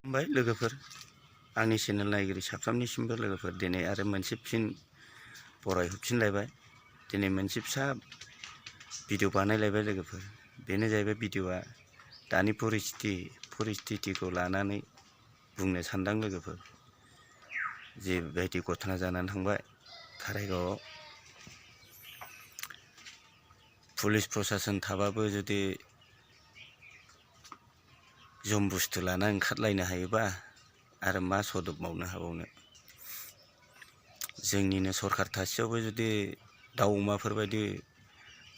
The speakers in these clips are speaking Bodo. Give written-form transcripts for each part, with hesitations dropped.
खुलुमबाय लोगोफोर आंनि चेनेल नायगिरि साफ्रोमनिसिमबो लोगोफोर दिनै आरो मोनसे फिन बरायहरफिनलायबाय दिनै मोनसे फिसा भिडिअ बानायलायबाय लोगोफोर बेनो जाहैबाय भिडिअआ दानि परिस्थितिखौ लानानै बुंनो सानदां लोगोफोर जेबायदि घटना जानानै थांबाय कारायगावआव पुलिस प्रशासन थाबाबो जुदि जम बुस्थु लाना ओंखारलायनो हायोबा आरो मा सदब मावनो हाबावनो जोंनिनो सरखार थासेयावबो जुदि दाउ अमाफोरबायदि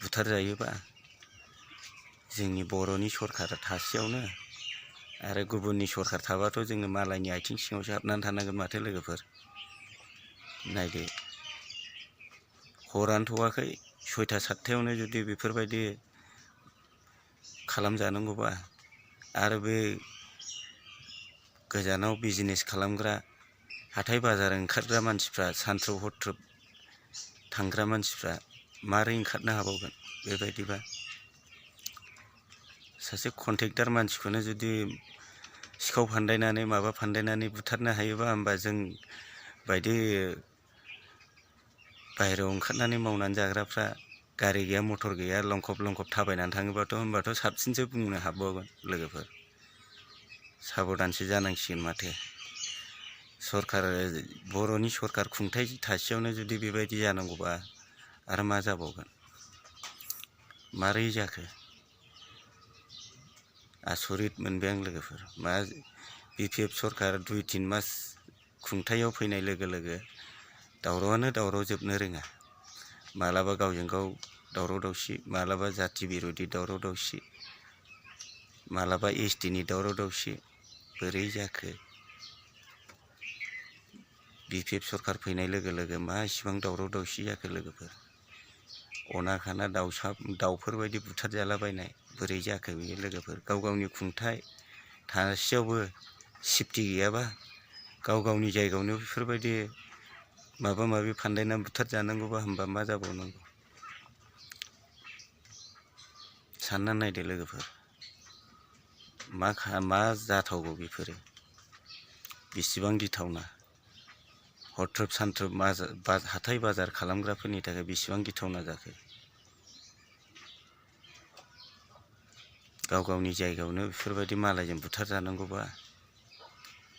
बुथारजायोबा जोंनि बर'नि सरखार थासेयावनो आरो गुबुननि सरखार थाबाथ' जोङो मालायनि आथिं सिङावसो हाबनानै थानांगोन माथो लोगोफोर नायदो हरानो थौआखै 6टा 7टायावनो जुदि बेफोरबायदि खालामजानांगौबा आरो बे गोजानाव बिजनेस खालामग्रा हाथाय बाजार ओंखारग्रा मानसिफ्रा सानथ्रब हरथ्रब थांग्रा मानसिफ्रा मारै ओंखारनो हाबावगोन बेबायदिबा सासे कन्ट्रेक्टार मानसिखौनो जुदि सिखाव फान्दायनानै माबा फान्दायनानै बुथारनो हायोबा होमबा जों बायदि बाहेरायाव ओंखारनानै मावनानै जाग्राफ्रा गारि गैया मटर गैया लंखब थाबायनानै थाङोबाथ' होमबाथ' साबसिनसो बुंनो हाबावगोन लोगोफोर साबधानसो जानांसिगोन माथो सरखार बर'नि सरखार खुंथाय थासेयावनो जुदि बेबायदि जानांगौबा आरो मा जाबावगोन मारै जाखो आसरित मोनबाय आं लोगोफोर मा BPF सरखार 2-3 मास खुंथायाव फैनाय लोगो लोगो दावरावआनो दावराव जोबनो रोङा मालाबा गावजों गाव दावराव दावसि मालाबा जाथि बिर'धि दावराव दावसि मालाबा STनि दावराव दावसि बोरै जाखो BPF सरखार फैनाय लोगो लोगो मा इसिबां दावराव दावसि जाखो लोगोफोर अना खाना दाउफोरबायदि बुथारजालाबायनाय बोरै जाखो बेयो लोगोफोर गाव गावनि खुंथाय थासेयावबो सेफटि गैयाबा गाव गावनि जायगायावनो बेफोरबायदि माबा माबि फान्दायनानै बुथारजानांगौबा होमबा मा जाबावनांगौ सानना नायदो लोगोफोर मा जाथावगौ बेफोरो बेसेबां गिथावना हरथ्रोब सानथ्रोब हाथाय बाजार खालामग्राफोरनि थाखाय बेसेबां गिथावना जाखो गाव गावनि जायगायावनो बेफोरबायदि मालायजों बुथारजानांगौबा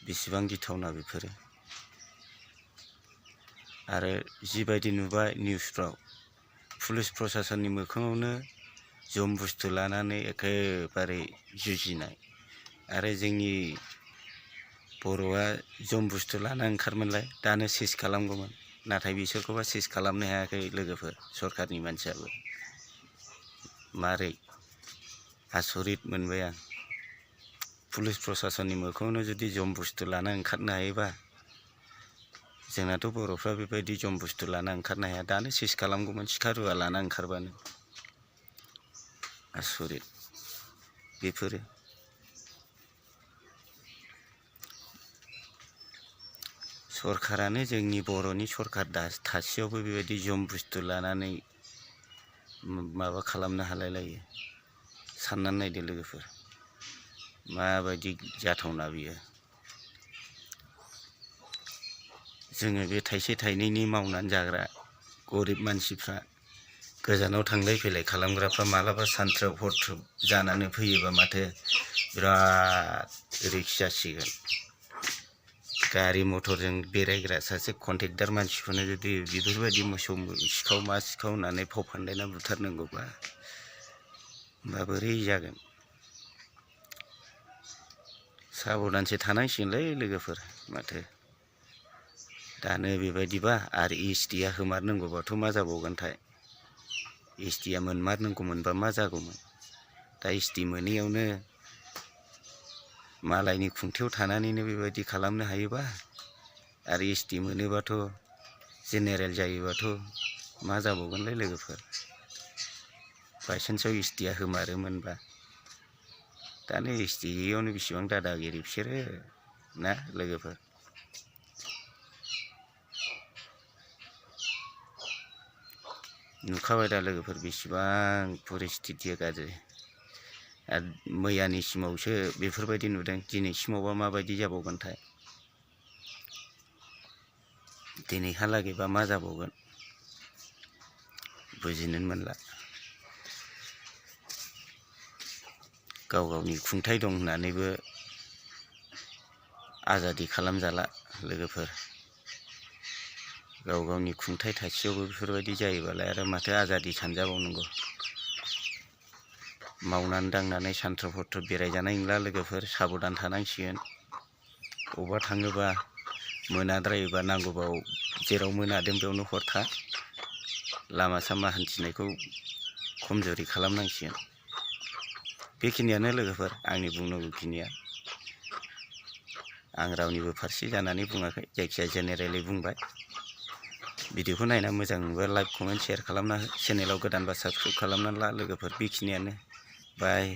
बेसेबां गिथावना बेफोरो आरो जिबायदि नुबाय निउसफ्राव पुलिस प्रशासननि मोखाङावनो जम बुस्थु लानानै एखेबारे जुजिनाय आरो जोंनि बर'आ जम बुस्थु लाना ओंखारमोनलाय दानो सेस खालामगौमोन नाथाय बिसोरखौबा सेस खालामनो हायाखै लोगोफोर सरखारनि मानसियाबो मारै आसरित मोनबाय आं पुलिस प्रशासननि मोखाङावनो जुदि जम बुस्थु लाना ओंखारनो हायोबा जोंनाथ' बर'फ्रा बेबायदि जम बुस्थु लाना ओंखारनो हाया दानो सेस खालामगौमोन सिखा रुवा लाना ओंखारबानो आसरित बेफोरो सरखारानो जोंनि बर'नि सरखार थासेयावबो बेबायदि जम बुस्थु लानानै माबा खालामनो हालायलायो साननानै नायदो लोगोफोर माबायदि जाथावना बियो जोङो बे थाइसे थाइनैनि मावनानै जाग्रा गरिब मानसिफ्रा गोजानाव थांलाय फैलाय खालामग्राफ्रा मालाबा सानथ्रोब हरथ्रोब जानानै फैयोबा माथो बिराद रिक्स जासिगोन गारि मटरजों बेरायग्रा सासे कन्ट्रेक्टार मानसिखौनो जुदि बेफोरबायदि मोसौ सिखाव मा सिखाव होननानै फाव फान्दायना बुथारनांगौबा होमबा बोरै जागोन साबधानसो थानांसिगोनलै लोगोफोर माथो दानो बेबायदिबा आरो STआ होमारनांगौबाथ' मा जाबावगोनथाय STआ मोनमारनांगौमोनबा मा जागौमोन दा ST मोनैयावनो मालायनि खुंथायाव थानानैनो बेबायदि खालामनो हायोबा आरो ST मोनोबाथ' जेनेरेल जायोबाथ' मा जाबावगोनलै लोगोफोर बायसान्सआव STआ होमारोमोनबा दानो ST गैयियावनो बेसेबां दादागिरि बिसोरो ना लोगोफोर नुखाबाय दा लोगोफोर बेसेबां परिस्थितिया गाज्रि आरो मैयानिसिमावसो बेफोरबायदि नुदों दिनैसिमावबा माबायदि जाबावगोनथाय दिनैहालागैबा मा जाबावगोन बुजिनोनो मोनला गाव गावनि खुंथाइ दं होननानैबो आजादि खालामजाला लोगोफोर गाव गावनि खुंथाइ थासेयावबो बेफोरबायदि जायोबालाय आरो माथो आजादि सानजाबावनांगौ मावनानै दांनानै सान्थ्र हथ्र बेरायजानाय नंला लोगोफोर साबधान थानांसिगोन अबावबा थाङोबा मोनाद्रायोबा नांगौबाव जेराव मोनादों बेयावनो हर था लामा सामा हान्थिनायखौ खमजुरि खालामनांसिगोन बेखिनियानो लोगोफोर आंनि बुंनांगौखिनिया आं रावनिबो फारसे जानानै बुङाखै जायखिया जेनेरेलि बुंबाय भिडिअखौ नायना मोजां मोनबा लाइक कमेन्ट शेयार खालामना हो चेनेलाव गोदानबा साबस्क्राइब खालामना ला लोगोफोर बेखिनियानो बाय